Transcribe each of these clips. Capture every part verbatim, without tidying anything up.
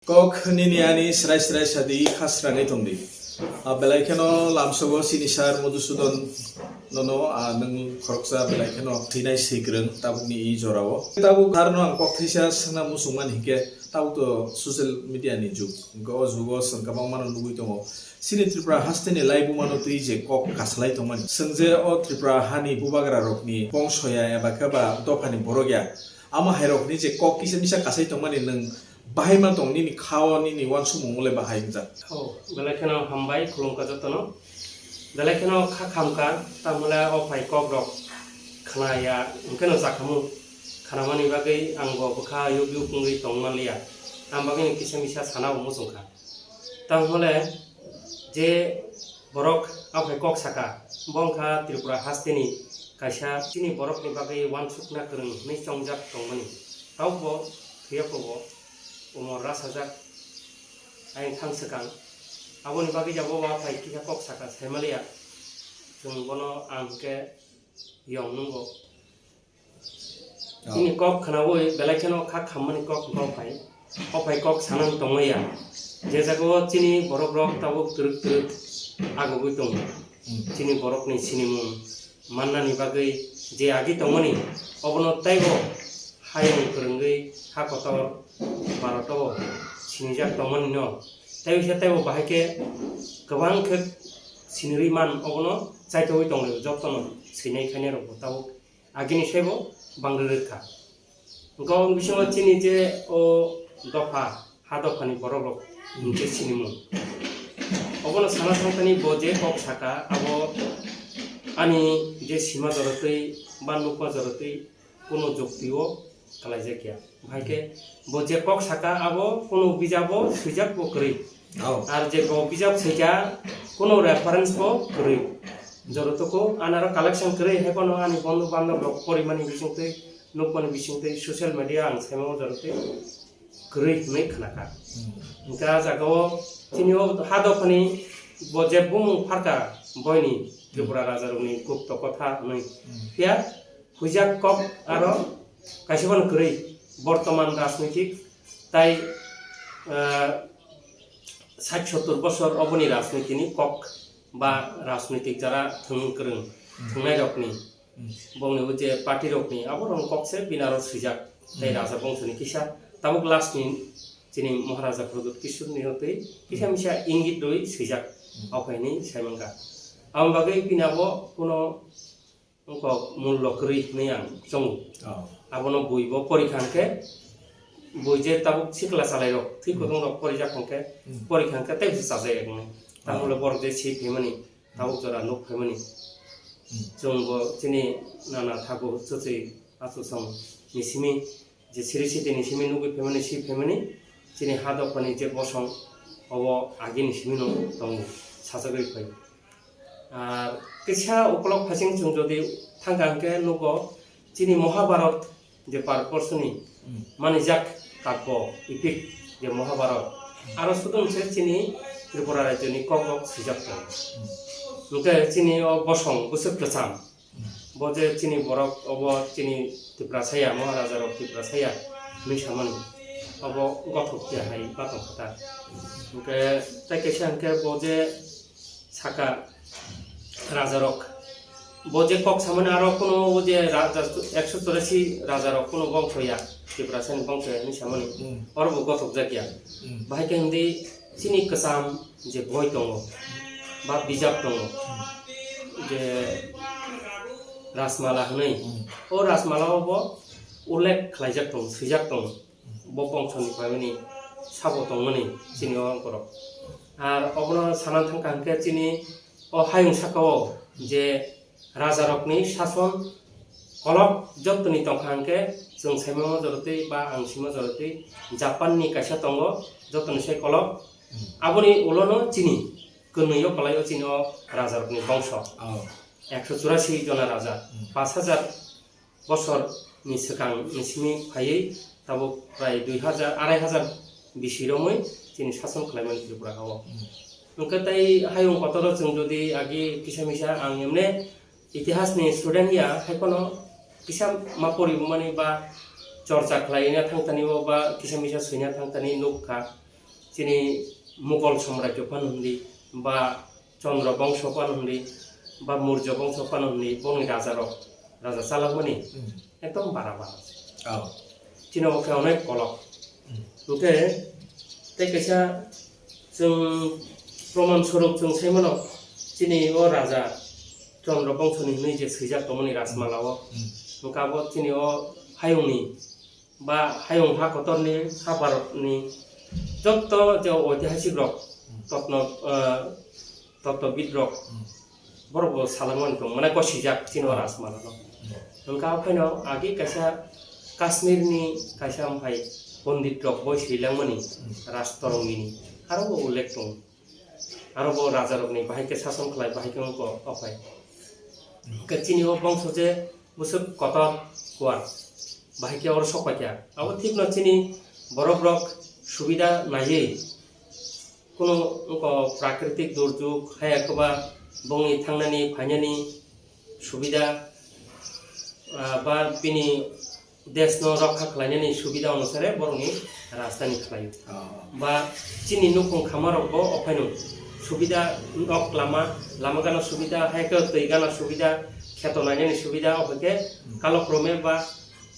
Kok nini ani srai srai sadi khasrangwi tongdi. A belai kheno lamsogo chini sir Madhusudan nono, a nwng khoroksa belai kheno thinai swikwrwng tabukni i jorao. Tabuk arno ang kok thaisa swngna muchungmani hinkhe tabuk to social media ni jug. Hinkhe o jugo chwng kwbangmano nugwi tongo. Chini Tripura hasteni laibumano twi je kok kasalai tongmani. Chwng je o Tripura hani bubagra rokni bongsoya eba khe ba dophani borok ya. Amo hai rokni je kok kisa misa kasai tongmani nwng bahai ma tong nini khao nini wansukmung le bahai wngjak. O, belai kheno hambai khulumkha jotono. Belai kheno kha khamkha, tamole o phai kok rok khnaya, hwnkhe no jakhamu. Khnamani bagwi ang bo bwkha yuk yuk wngwi tong manliya. Ang bagwi no kisa misa sana bo muchungkha. Tamole je borok aphai kok saka, bo wngkha Tripura hasteni kaisa chini borokni bagwi wansukna kwrwng hwnwi chongjak tongmani. Taubo thwiyakobo umor rasajak ayang thang swkang. Aboni bagwi jabo bo aphai kisa kok saka saimaliya. Chwng bono ang khe yong nungo. Oh. Chini kok khnaui belai kheno kha khammani kok wngkha o phai. O phai kok sanani tongmaya. Je jagao chini borok rok tabuk twrwk twrwk agugwi tongo. Hmm. Chini borokni sinimung mannani bagwi je agi tongmani, obono teibo hayung kwrwngwi ha kotor Bharoto sinijak tongmani no. Tei se teibo bahai khe kwbang khe sinirwi man, obono chaithogwi tonglaio jotono swinai khainai rokbo tabuk. Agini sebo bangri rwkha. Hwnkhe o bisingo chini je o dopha, ha dophani borok rok hwnkhe sinimung. Obono sana thangtani bo je kok saka, abo ani je sima jorotwi ba nukma jorotwi kunu jukti o kalaijakya. Bahai khe bo je kok saka, abo kunu bijabo swijak bo kwrwi. Oh. Ar je bo bijap swijak, kunu reference bo kwrwi. Joroto ko anaro collection kwrwi, hai phano ani bondhu bandhab rok porimani bisingtwi, nukmani bisingtwi, social media ang saimano jorotwi kwrwi hwnwi khnakha. Hmm. Hwnkhe ah jagao chini o ha dophani bo je bumung pharkha boini Tripura rajarokni gupto kotha hwnwi. Hmm. Phiya huijak kok aro kaisa phano kwrwi bortoman rajnitik tai, ah, sait sottor bosor oboni rajnitini kok ba rajnitik jara thwng kwrwng, hmm, thwngnairokni, hmm, bongni o je party rokni aborokni kok se bini aro swijak tei, hmm, raja bongsoni kisa tabuk last ni chini Maharaja Pradyut Kishore ni twi kisa, hmm, misa ingit rwi swijak, hmm, o phaini saimangkha. Aboni bagwi bini abo kuno wngkok mullo kwrwi hwnwi ang chongo. Oh. Abono bui bo porikha hwnkhe, bui je tabuk sikla chalairok, thwi, hmm, kutung rok porijak hwnkhe, hmm, porikha hwnkhe tei bwsa chajak eknai. Oh. Tamole borok je si phaimani, tabuk jora nuk phaimani. Hmm. Chwng bo chini nana thago chuchwi achusong ni simi je siri sitini simi nugwi phaimani, si phaimani, chini ha dophani je bosong, obo agini simi no tongo, sajagwi phai. Ar kisa ukolok phasing chwng jodi thangkha hwnkhe nugo, chini Mahabharat je Bharatborsoni, hmm, manijak kakbo epic je Mahabharat, hmm, aro sudum se chini Tripura rajyoni kokrok swijak tongo. Hmm. Hwnkhe chini o bosong bwswk kwcham. Bo je chini borok, obo chini Tiprasa ya, Maharaja rok Tiprasa ya hwnwi samani, obo gothok ya hai ma tong kha ta. Hwnkhe tai kaisa hwnkhe bo je saka raja rok, bo je kok samani aro kuno o je raja, ekso chorasi raja rok kuno bongso ya, Tiprasa ni bongso ya hwnwi samani, hmm, oro bo gothok jak ya. Hmm. Bahai khe hwndwi chini kwcham je boi tongo, ba bijap tongo, je Rajmala hwnwi. Hmm. O Rajmala o bo ullekh khlaijak tongo, swijak tongo. Bo bongsoni phaimani sabo tongmani chini o borok. Ar obono sana thangkha hwnkhe chini o hayung saka o je rajarokni sason kolok jottoni tongkha hwnkhe chwng saimano jorotwi ba ang simo jorotwi Japanni kaisa tongo jottoni sai kolok. Hmm. Aboni ulono chini kwnwi o kwlai o chini o rajarokni bongso. Oh. Ekso churasi jona raja, hmm, pash hajar bosor ni swkang ni simi phaiwi tabuk prai dui hajar, arai hajar bisi romwi chini sason khlaimani Tripura hao. Hmm. Hwnkhe tei hayung kotoro chwng jodi agi kisa misa ang emne itihas ni student ya, hai phano kisa ma poribumani ba chorcha khlaina thangtani o ba kisa misa swina thangtani nukha. Chini Mughal samrajyo phano hwnwi, ba Chandra bongso phano hwnwi, ba Maurya bongso phano hwnwi, bongni rajarok, raja chalakmani Hmm. ekdom bara bara. Oh. Chini o khe onek kolok. Hmm. Hwnkhe tei kaisa chwng proman sorob chwng sai mano, chini o raja Chandra bongsoni hwnwi je swijak tongmani Rajmala o. Hmm. Hwnkhe abo chini o hayungni ba hayung ha kotorni ha Bharatni jotto je oitihasik rok, Hmm. totno, ah, tottobid rok Hmm. borok bo salangmani tong, mane gosijak chini o Ah. Rajmala no. Hmm. Hwnkha o phaino agi kaisa Kashmir ni kaisa hai pondit rok boi swilangmani Hmm. Raj Torongini aro bo ullekh tong. Aro bo raja rokni bahai khe sason khlai bahai khe wngkha o phai. Hwnkhe chini o bongso je bwswk kotor kuar bahai khe oro sok paikha. Abo thikno chini borok rok subida naiwi Kunu wngkha prakritik durjuk, hai ekuba bongni thangnani phainani subida, ah, ba bini desno rokha khlainani subida onusare borokni rajdhani khlaio. Oh. Ba chini nukhung khamarokbo ophaino subida, nok lama, lama gana subida, hai khe twi gana subida, kheto nainani subida, ophai khe Hmm. kalokrome ba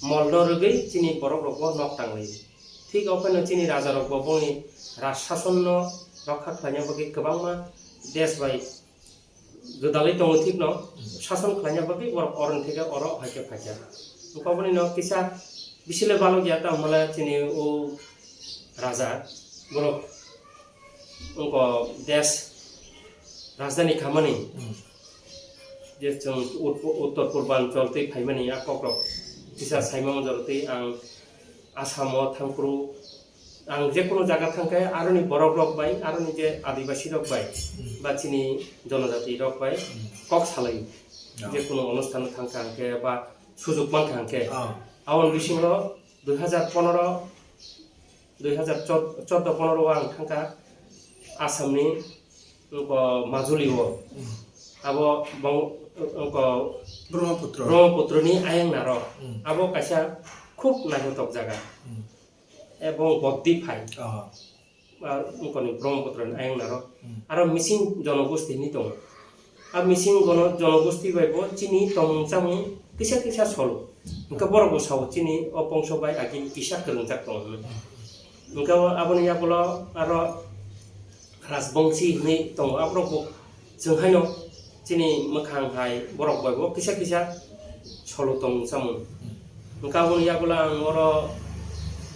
molno rwgwi chini borokrokbo nok tanglaio. Thik o phano chini rajarokbo bongni raj sasonno rokha khlaina bagwi kwbangma desh bai gwdalwi tongo thikno sason khlaina bagwi borok oroni theke oro hai khe phaikha. Wngkha boni no kisa bisile balok ya tamo le chini o raja borok wngkha desh rajdhani khamani Hmm. je chwng ut-, uttor purbanchal twi phaimani a kokrok kisa saimang jora twi ang Assam o thangphuru ang jekunu jaga thangkhe aroni borok rok bai, aroni je adibasi rok bai, Hmm. ba chini jonojati rok bai Hmm. kok salai. Ah. Jekunu onusthan thangkha hwnkhe ba sujuk mankha hwnkhe. Ah. Aboni bisingo dui hazar pondro, dui hazar chordo pondro o ang thangkha Assam ni, wngkha Majuli o. Hmm. Abo bong-, wngkha Brahmaputra. Brahmaputra ni ayang naro. Hmm. Abo kaisa khub naithotok jaga. Hmm. Ebong boddi phai. Ah. Ah, wngkha ni Brahmaputra ni ayang naro. Hmm. Aro Mising jonogosti ni tongo. A Mising gono-, jonogosti bai bo chini tongmung chamung kisa kisa solo. Hwnkhe borok bo sao chini o bongso bai agini kisa kwrwngjak tongo hwnwi. Hwnkhe o aboni yagulo aro Rajbongsi hwnwi tongo. Aborok bo chwng haino chini mwkhang hai borok bai bo kisa kisa solo tongmung chamung. Hwnkhe aboni yagulo ang oro,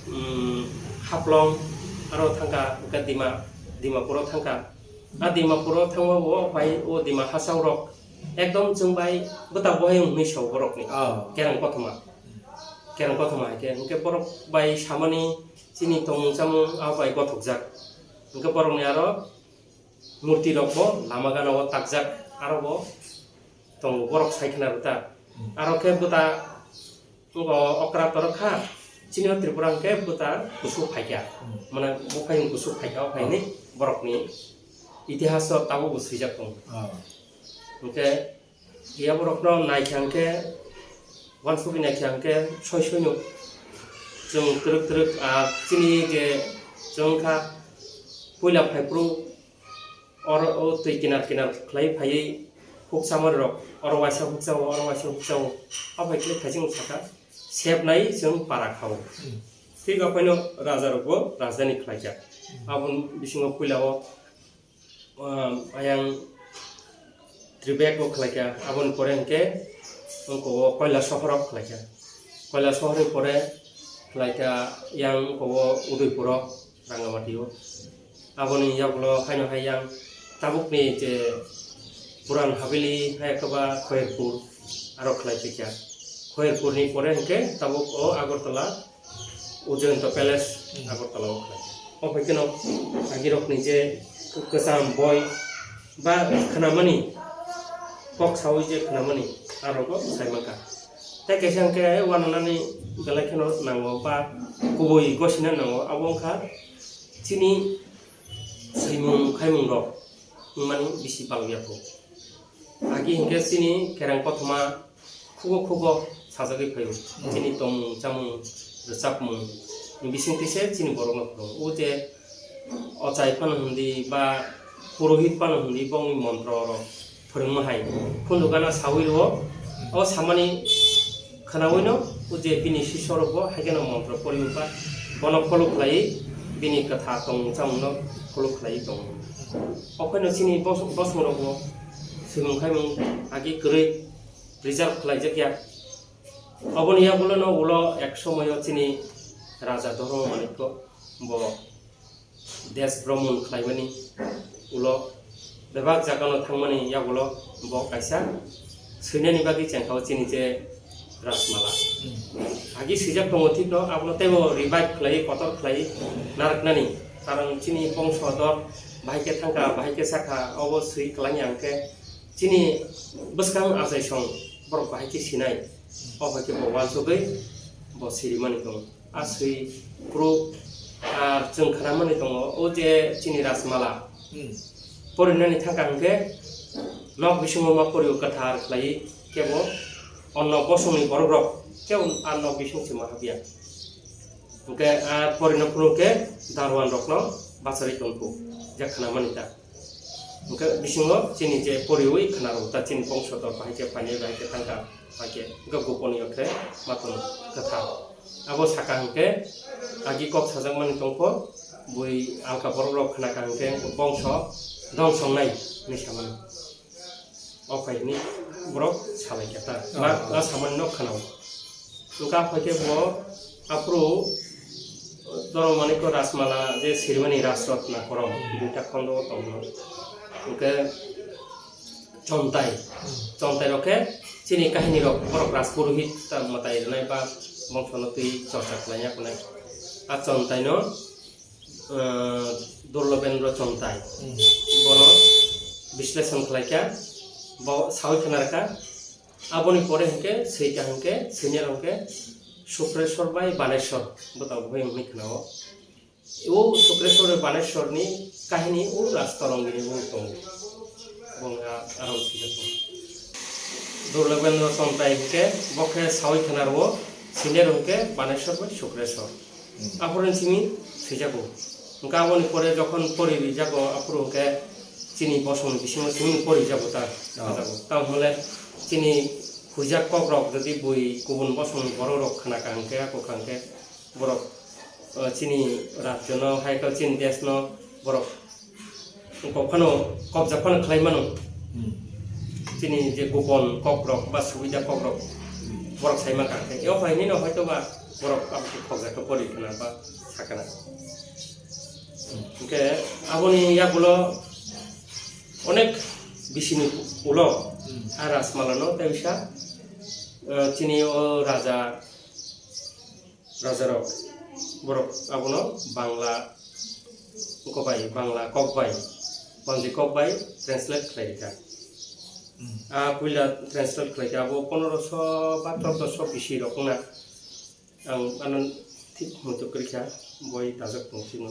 um, Haflong aro thangkha, hwnkhe Dima, Dimapuro thangkha. A Dimapuro thangma bo bai o Dima Hasao rok ekdom chwng bai bwta bohai wngwi sao borokni. Oh. Kereng kothoma. Kereng kothoma hai khe. Hwnkhe borok bai samani chini tongmung chamung a bai gothokjak. Hwnkhe borokni aro murti rok bo lama gana o takjak, aro bo tongo borok sai khna rwta. Hmm. Aro khe bwta Wngkha okra torok kha, chini o Tripura hwnkhe bwta kusu phaikha. Hmm. Mane buphai kusu phaikha, o phaini Oh. borokni itihas o tabuk bo swijak tongo. Oh. Hwnkhe ya borokno naikha hwnkhe, uansugwi naikha hwnkhe soi soino chwng twrwk twrwk, ah, chini je chwng kha puila phaiphuru Oro o twi kinar kinar khlai phaiwi huksa mari rok, oro waisa huksa o, oro waisa huksa o, aphai khlai khaising saka, sepnai chwng para kha o. Hmm. Thik aphai no raja rok bo rajdhani khlai kha. Hmm. Aboni bisingo puila o, um, ayang Tribek o khlai kha, aboni pore hwnkhe wngkha o Koila Sohor o khlai kha. Koila Sohor ni pore khlai kha yang wngkha o Udaipur o. Rangamati o. Aboni yagulo haino hai yang tabukni je Puran Haveli hai khe ba Khoyerpur aro khlai phaikha. Khoyerpurni pore hwnkhe tabuk o Agartala Ujjayanta Palace Hmm. Agartala o khlai. O phaikhe no agirokni je kwcham boi ba khnamani kok sawi je khnamani aro bo sai mankha. Tei kaisa hwnkhe wananani belai kheno nango ba kubui gosina nango, abo wngkha chini swimung khaimung rok wngmani bisi balokya kho. Agi hwnkhe chini kereng kothoma khugo khugo sajagwi phaio. Chini tongmung chamung rwchapmung ni bisingtwi se chini borokno phuru. O je ochai phano hwndi ba purohit phano hwndi bongni montro rok phwrwngma hai phundu gana sawi rwo. O samani khwnawino o je bini sisorokbo hai kheno montro poriwi ba bono follow khlaiwi bini kwthar tongmung chamungno follow khlaiwi tongo. Okhaino chini bosong, bosongrokbo swimung khaimung agi kwrwi preserve khlaijakya. Oboni yagulono ulo ek somoyo chini Raja Dharma Manikko bo desh bhromon khlaimani ulo bebak jagano thangmani yagulo bo kaisa swinani bagwi chengkha o chini je Rajmala. Agi swijak tongo thikno, abono teibo revive khlai, kotor khlai narwknani. Karon chini bongso dor bahai khe thangkha, bahai khe sakha, obo swi kwlangya hwnkhe chini bwskang achaisong borok bahai khe sinai. O hai khe bo uansugwi bo sirimani tongo. A swi kru, ar chwng khnamani tongo, o je chini Rajmala. Hmm. Porinani thangkha hwnkhe nok bisingo ma porio kwthar khlai kebo onno bosongni borokrok kebo a nok bising se ma habya. Hwnkhe a porino phunukhe darwan rokno bachari tongkhu je khnamani ta. Hwnkhe bisingo chini je poriwi khwnaro ta chini bongso dor bahai khe phainai bahai khe thangkha. Hakhe hwnkhe goponiyo khe matwng kwthar. Abo saka hwnkhe agi kok sajakmani tongkho, bui alka borokrok khnakha hwnkhe bongso dongso wngnai hinwi samani. O phai hwnwi borok salai khe ta. Ba, oh, a samani no khwnao. Wngkha phai khe bo aphuru Dharma Manikko Rajmala je sirimani Rajratna korom duita khondo o tongo. Hwnkhe Chontai. Chontai rok khe chini kahini rok borok rajpurohit ta mwtai rwnai ba bongsono twi chorcha khlai ya kunai. A chontai no, eh, Durlobendra Chontai. Hmm. Bono bisleshon khlai kha, bo sawi khna rwkha. Aboni pore hwnkhe swikha hwnkhe, senior hwnkhe Sukreswar bai Baneswar bwtao bai hwnwi khna o. O Sukreswar Baneswar ni kahini o Rajtorongini o tongo. Bo wngkha aro swijak. Durlobendra Chontai hwnkhe bo khe sawi khna rwo, senior hwnkhe Baneswar bai Sukreswar. Hmm. Aphuru simi swijago. Hwnkhe aboni pore jokhon pori rijago, aphuru hwnkhe chini bosongni bisingo simi pori rijago ta. Oh. Tamo hwnle chini huijak kokrok jodi bui kubun bosongni borok rok khna kha hwnkhe, ako kha hwnkhe borok, eh, chini rajyono, hai khe chini deshno borok kok phano, kobjak phano khlai mano. Hmm. Chini je gopon kokrok ba subida kokrok borok sai mankha. Eo hai nino hoito ba borok abo khe kobjak khe pori khna ba sakana. Hwnkhe aboni yagulo onek bisini ulo, hmm, a Rajmalano tei bisa, eh, chini o raja Rajarok, borok abono Bangla kok bai, Bangla kok bai, Panji kok bai translate khlai rikha. Hmm. A puila translate khlai kha, abo pondroso ba chordoso bisi rok wngna. Ang ano thik muitu kwrwi kha, boi dajak tong sino.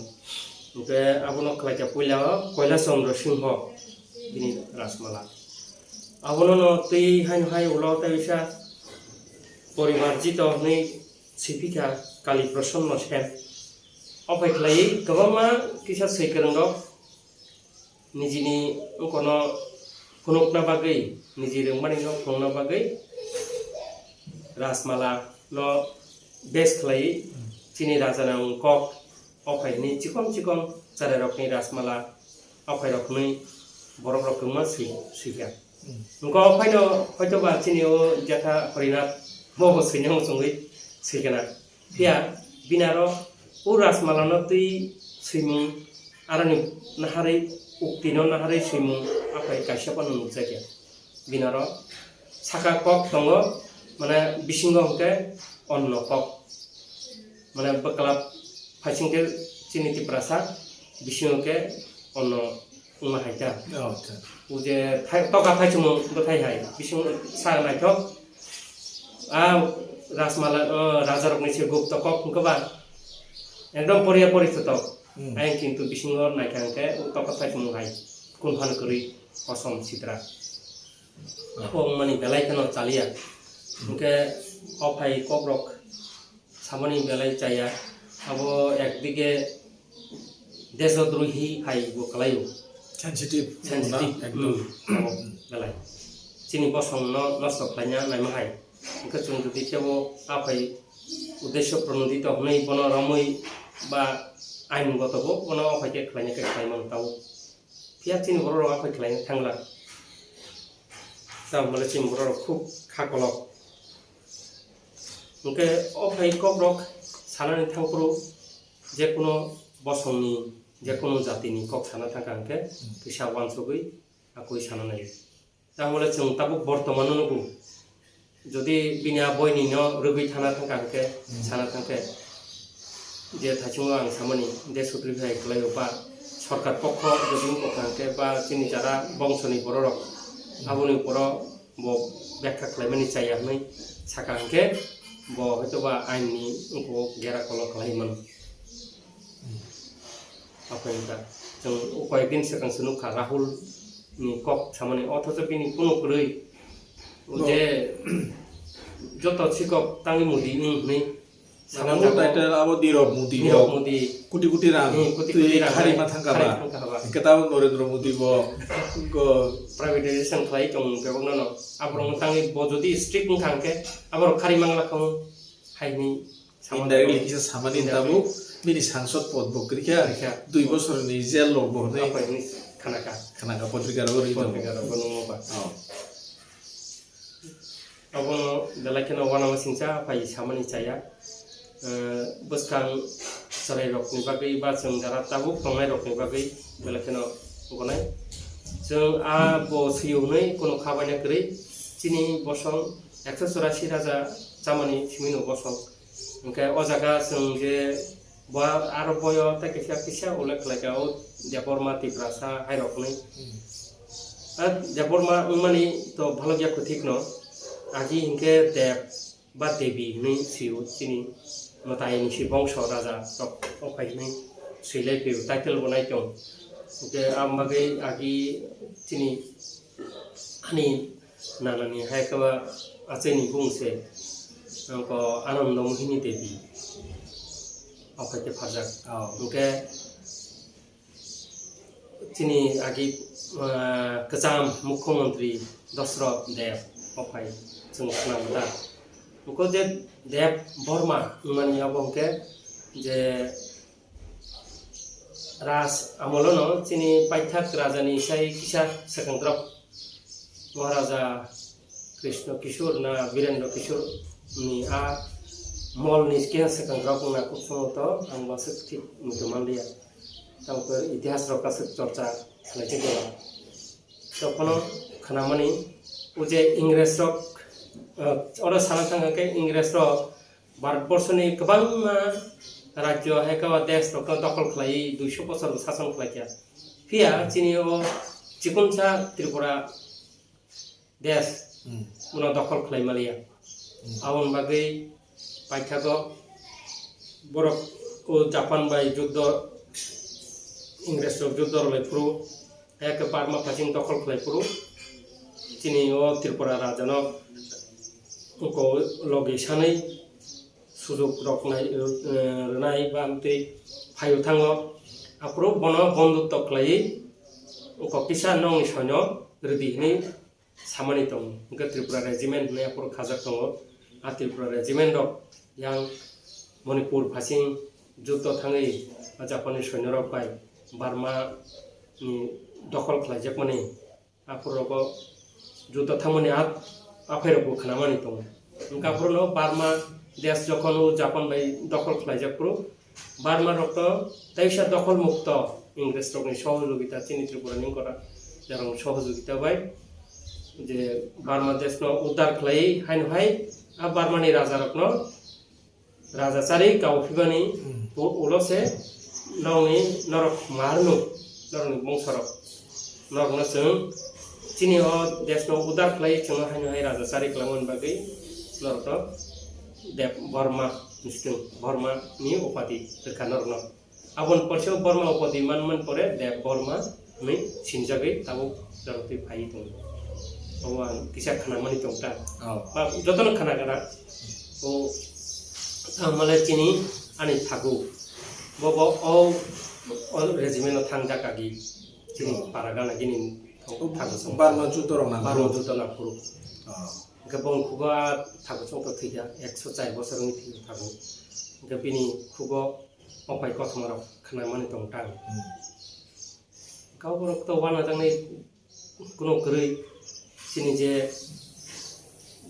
Hwnkhe abono khlai kha puila o Koila Chandra Singho, bini Rajmala. Abono no twi haino hai ulo tei bisa Porimarjito hwnwi swiphikha Kali Prasanna Sen. O phai khlaiwi kwbangma kisa swikwrwngrok nijini wngkano phunukna bagwi, niji rwngmanino phunukna bagwi Rajmala no base khlaiwi chini rajani kok o phai hwnwi chikon chikon charairokni Rajmala o phairok hwnwi borokrok kwbangma swi-, swikha. Hmm. Wngkha o phaino hoitoba chini o Jetha Horinath bo bo swina muchungwi swikha na. Phiya bini aro o Rajmalano twi swimung aroni naharwi uktino naharwi swimung aphai kaisa phano nukjakya. Bini aro saka kok tongo, mane bisingo hwnkhe onno kok. Mane bwklap phaising khe chini Tiprasa, bisingo khe onno wngma hai ta. Oh, acha. O je thai-, toka thaichumung bwthai hai, bising sa naithok. A Rajmala, o rajarokni se gupta kok wngkha ba. Ekdom poriya pori thotok. Hmm. Ayang kintu bisingo naikha hwnkhe o toka thaichumung hai. Kun phan kwrwi kosom sitra. Oh. Kok wngmani belai kheno chaliya. Hmm. Hwnkhe o phai kokrok samani belai chaya. Abo ekdige desodrohi hai bo kwlaio. Sensitive, sensitive, na? Ekdom. Hmm, abo belai. Chini bosongno nosto khlaina naima hai. Hwnkhe chwng jodi kebo aphai uddesho pranodito hwnwi bono romwi ba ain gotobo bono aphai khe khlaina khe khlai mano tabuk. Phiya chini borok rok aphai khlai thangla. Tamo le chini borok rok khub kha kolok. Hwnkhe o phai kok rok sanani thangphuru jekuno bosongni, jekuno jatini kok sana thangkha hwnkhe kisa uansugwi akoi sana nai. Tamo le chwng tabuk bortomano nugo. Jodi bini a boini no rwgwi thana thangkha hwnkhe, hmm, sana thangkhe, je thaichungo ang samani, desodrohi hai kwlaio ba sorkar pokho jodi wngkha hwnkhe ba chini jara bongsoni bororok, hmm, aboni uporo bo bekha khlaimani chaya hwnwi sakha hwnkhe, bo hoitoba ainni wngkho gera kolo khlai mano. Aphai wngkha. Chwng o koyek din swkang se nukha Rahul ni kok samani, othocho bini kunu kwrwi. O je joto sikok tangwi Modi wng hwnwi. Samani title abo Nirav Modi. Nirav Modi. Kuti kuti rang. Hmm, kuti kuti rang. Khari ma thangkha ba. Khari thangkha ba. Hwnkhe tamo Narendra Modi bo go privatization khlai tong bebak no no. Aborok no tangwi bo jodi strict wngkha hwnkhe aborok khari mangla khamu hai hwnwi. Indirectly kisa samani tabuk bini sangsod pod bo kwrwi kha, kwrwi kha, dui bosor ni jail rok bo hwnwi khana kha, khana kha, potrika rok rwi tongo. Potrika rok bo nungma ba. Oh. Abono belai kheno uanama singcha phai samani chaya. Eh, bwskang chwrai rokni bagwi ba chwng jara tabuk tongnai rokni bagwi belai kheno gonai. Chwng a bo swiyo hwnwi kunu kha baina kwrwi chini bosong ekso chorasi raja chamani simi no bosong. Hwnkhe o jaga chwng je bo aro boyo tei kaisa kisa ullekh khlaikha o Debbarma Tiprasa hairokni. Hmm. A Debbarma wngmani to bhalokya kwthwikno agi hinkhe Deb ba Debi hinwi swio chini mwtai ni si bongso raja rok o phai hinwi swilai phio title bo nai tong. Hwnkhe ang bagwi agi chini ani Nanani hai khe ba achaini bung se, wngkha Anando Mohini Devi, o hai khe pharjak. Oh. Hwnkhe chini agi, ah, kwcham Mukhyamantri Dashrath Dev, o hai chwng khna mata. Wngkha je Dev Borma wngmani abo hwnkhe je Raj amolono chini paithak rajani sai kisa swkangdrop Maharaja Krishna Kishore na Birendra Kishore ni a molni kisa swkangdrop wngna kubsongo to ang bo aswk thik muitu manliya. Tamo khe itihas rok aswk chorcha khlaijak eba. Tokhono khnamani o je Ingres rok, ah, oro sana thang khe Ingres rok Bharatborsoni kwbangma rajyo hai khe ba desh rokno dokhol khlaiwi duiso bosor bo sason khlaikha. Phiya chini o chikonsa Tripura desh, hmm, bono dokhol khlai maliya. Hmm. Aboni bagwi paithago borok o Japan bai juddo, Ingres rok juddo rwlai phuru, hai khe Burma phasing dokhol khlai phuru, chini o Tripura rajano wngkha logi sanwi sujuk rok nai, eh, rwnai ba amtwi phaio thango. Aphuru bono bondutto khlaiwi wngkha kisa nongni soino rwdi hinwi samani tongo. Hwnkhe Tripura regiment hinwi aphuru khajak tongo. A Tripura regiment rok yang Manipur phasing juddo thangwi a Japanese soino rok bai Burma ni dokhol khlaijakmani aphuru rogo juddo thangmani a, aphai rokbo khnamani tongo. Hwnkhe aphuru no Burma desh jokhon o Japan bai dokhol khlaijak phuru Burma rokno teisa dokhol mukto Ingres rokni sohojogita chini Tripura ni wngkora jarong sohojogita bai je Burma desh no uddar khlai haino hai a Burma ni raja rokno raja chari kao phibani, hmm, bo ulo se nongni norok marno norokni bongsorok norokno chwng chini o desh no uddar khlai chwngno haino hai raja chari kwlangmani bagwi norokno Deb Borma, Mister Borma ni upadi rwkha norokno. Aboni porse o Borma upadi manmani pore Deb Borma hinwi sinjagwi tabuk jorotwi phaiwi tongo. Obo ang kisa khnamani tongkha. Oh. Ba jotono khna gana. O ang male chini ani phagu. Bobo o O regiment o thangjak agi chini Oh. para gana gini Oh, thago song. Barma juto rok nang Barma phuru. Juto nang phuru. Oh. Hwnkhe bong khugo a thago song to thwikha ekso char bosor wngwi thwikha thago. Hwnkhe bini khugo o phai kothoma rok khwnamani tong tang. Hmm. Kau borok to wana tangnai kuno kwrwi chini je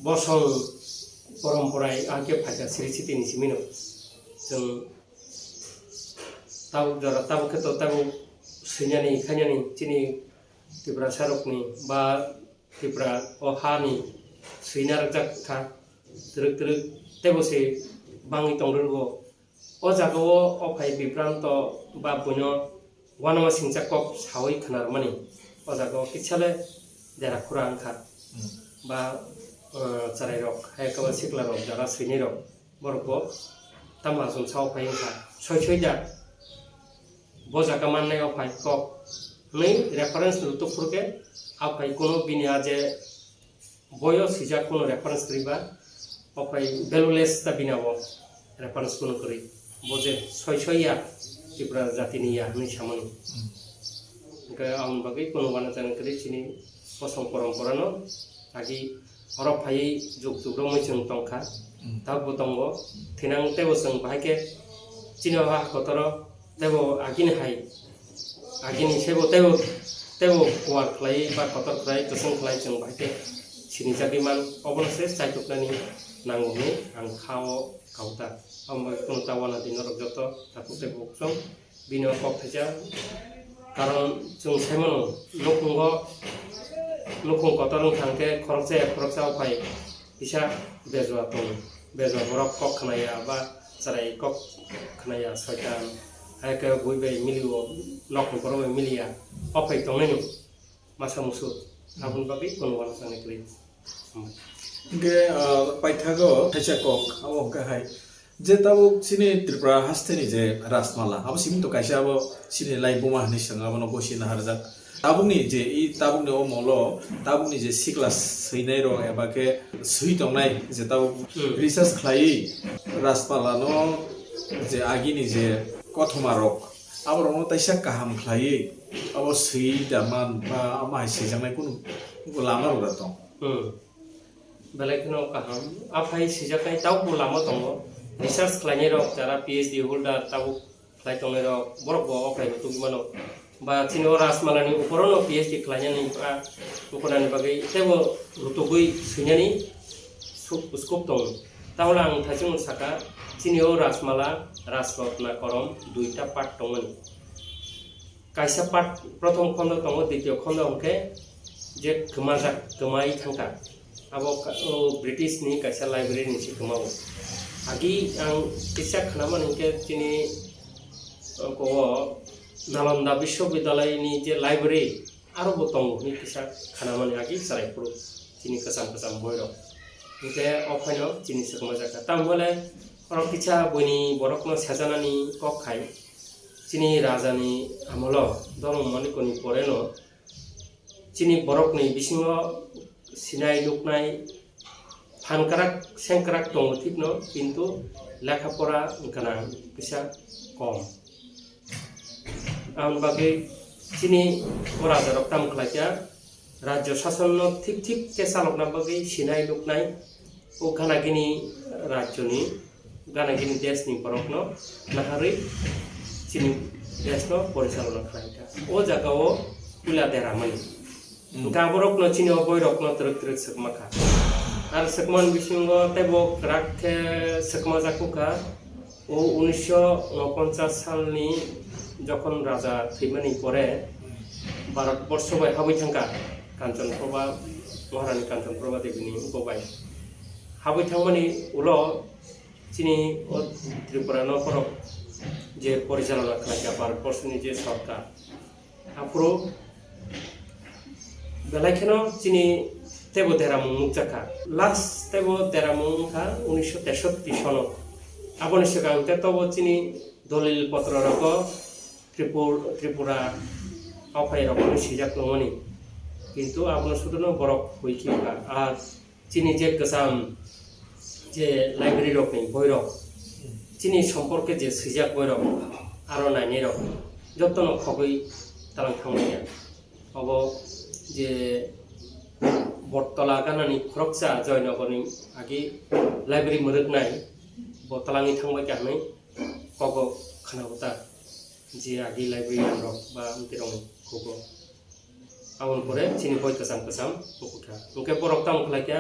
bosong poromporai ahai khe phaikha siri sitini simino. Chwng tabuk jora tabuk khe to tabuk swinani khainani chini Tiprasa rokni ba Tipra o hani swina rwjak kha twrwk twrwk teibo se bangwi tong rwgo. O jaga o, o phai bibranto ba buino uanama singcha kok sawi khwnarmani, o jaga o kisa le dera khura wngkha. Hmm. Ba, uh, chwrairok, hai khe ba siklarok, jara swinirok, borok bo tamo achomsa o phai wngkha. Soi soi da, bo jaga mannai o phai kok hwnwi reference rwtwk phuru khe, a phai kuno bini a je boyo swijak kuno reference kwrwi ba, o phai valueless ta bini abo reference kuno kwrwi. Bo je soi soi ya, Tripura jatini ya hwnwi samani. Hmm. Hwnkhe aboni bagwi kuno uanajak kwrwi chini bosong poromporano agi oro phaiwi juk juk romwi chwng tongkha. Hmm. Tabukbo tongo, thinang teibo chwng bahai khe chini o ha kotoro teibo agini hai, agini sebo teibo, teibo kuar khlai ba kotor khlai, kwchwng khlai chwng bahai khe sinijagwi man, obono se chaituknani nango hwnwi ang kha o kauta. Abo bai kheno ta uanadi norok joto takhuk tei bukhuk chwng bini o kok thaisa. Karon chwng sai mano, nukhungo, nukhung kotor wngkha hwnkhe khoroksa ya khoroksa o phai kisa bejua tongo. Bejua borok kok khnaya ba chwrai kok khnaya, soitan, hai khe bui bai milio, nokni borok bai miliya, o phai tongnai no masa musu. Aboni bagwi kono uanajak kwrwi. Hwnkhe, ah, paithago thaisa kok, abo hwnkhe hai, je tabuk chini Tripura hasteni je Rajmala, abo simi to kaisa abo chini laibuma hinwi swng, abono gosi naharjak. Tabukni je i tabukni o molo, tabukni je sikla swinai rok eba khe swi tongnai je tabuk Hmm. research khlaiwi Rajmala no je agini je kothoma rok, aborokno taisa kaham khlaiwi abo swi da man ba ama hai swijaknai kunu lama rok da tong. Hmm. Belai kheno kaham. Aphai sijaknai tabukbo lama tongo. Research khlainai rok, jara P H D holder tabuk khlai tongnai rok, borok bo o khlai tugwi mano. Ba chini o Rajmala ni upor no P H D khlainani ba ukurani bagwi teibo rutugwi swinani suk-, scope tongo. Taola ang thaisung saka, chini o Rajmala, Rajratna korom duita part tongmani. Kaisa part, prothom khondo tongo, ditio khondo hwnkhe je kwmajak, kwmai thangkha. Abo ka-, o British ni kaisa library ni se kwmao. Agi ang kisa khnamani hwnkhe chini, o, ko-, o Nalanda Biswabidyalay ni je library, aro bo tongo hwnwi kisa khnamani agi chwrai phuru chini kwcham kwcham boirok. Hwnkhe o phaino chini se kwmajakha. Tamo le oro kisa buini borokno sejanani kok khai. Chini rajani amolo Dharma Manikoni poreno chini borokni bisingo sinai nuknai phan kwrak seng kwrak tongo thikno, kintu lekha pora gwnang kisa kom. Aboni bagwi chini o rajarok tamo khlaikha, rajyo sasonno thik thik khe chalokna bagwi sinai nuknai o gana gini rajyoni gana gini deshni borokno naharwi chini deshno porichalona khlai kha. O jagao puila deramani. Hmm. Hwnkhe aborokno chini o boirokno twrwk twrwk swkma kha. Ar swkmani bisingo teibo kwrak khe swkma jak kha. O unisho unoponchas salni jokhon raja thwimani pore Bharat borsho bai habwi thangkha Kanchan Prabha, Maharani Kanchan Prabha Debini bukhuk bai. Habwi thangmani ulo chini o Tripura no borok je porichalona khlaikha Bharat borshoni je sorkar, aphuru belai kheno chini teibo deramung nukjakha. Last teibo deramung wngkha unisho tesotti sono. Aboni swkang tei tobo chini dolil potro rogo Tripur-, Tripura o phai rokno swijak tongmani. Kintu abono suduno borok hui khe wngkha. Ar chini je kwcham je library rokni boirok, chini somporke je swijak boirok, aro nainai rok, jotono khogwi talang thangmani. Obo je Bottola ganani khoroksa Joynagarni agi library mwrwknai bo talangwi thangbai kha hwnwi kogo khna bo ta je agi librarian rok ba amtwi rokni kogo. Aboni pore chini boi kwcham kwcham tongkha. Hwnkhe borok tamo khlai kha,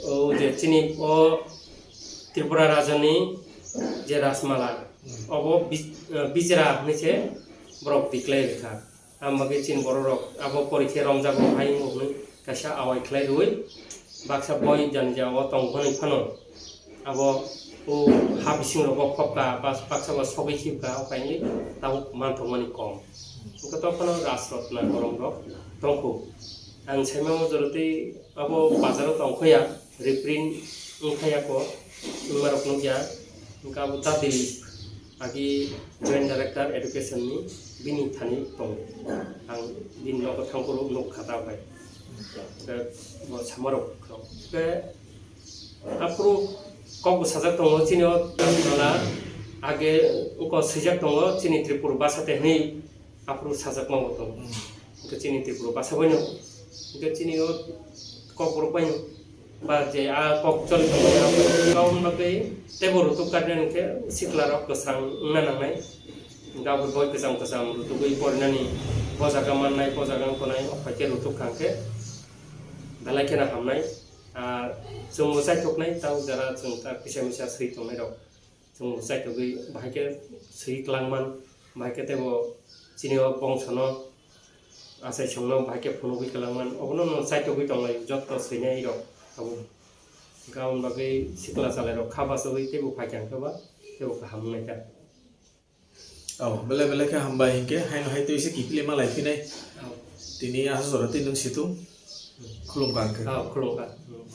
o je chini o Tripura rajani je Rajmala, obo bi-, eh, bijra hwnwi se borok declare kha. Ang bagwi chini borok rok abo porikhe romjago hai wng hwnwi kaisa awai khlai rwui baksa boi jani ja o tong hwnwi phano abo o ha bising rogo khopka bas baksa bo sogwi khibka o kainwi tabuk manthokmani kom. Hwnkhe tongphano Rajratna korom rok tongkhu. Ang saimamo jorotwi abo bazaro tongkhoya, reprint wngkhaya ko, wngmarok nukya. Hwnkhe abo Da Dilip, agi Joint Director Education ni bini thani tongo. Ang bini nogo thangphuru nukha ta bai. Hwnkhe bo samarok khe Aphuru kokbo sajak tongo chini o Rajmala, age wngkha swijak tongo chini Tripura bhasha te hwnwi aphuru sajakma bo tongo. Hmm. Hwnkhe chini Tripura bhasha bai no, hwnkhe chini o kokborok bai no, ba je a kok choli tongo, aboni bagwi teibo rutuk karnani hwnkhe sikla rok kwsang wngna nangnai. Hwnkhe abo boi kwcham kwcham rutugwi porinani, bo jaga mannai, bo jaga wngkha nai, o hai khe rutuk kha hwnkhe belai kheno hamnai. Ah, chwngbo chaithoknai, tamo jora chwng ta kisa misa swi tongnai rok. Chwngbo chaithogwi bahai khe swi kwlangman, bahai khe teibo chini o bongsono achaisongno bahai khe phunugwi kwlangman. Obono no chaithogwi tonglai jotto swinai rok abo. Hwnkhe aboni bagwi sikla chalai rok kha bachogwi teibo phaikha hwnkhe ba teibo kaham wngnai kha. Oh, belai belai khe hambai hinkhe, haino hai twi se kiphilwi ma lai phinai. Oh. Tini aswk jora twi nwng situng khulumkha hinkhe. Oh, khulumkha. Hmm.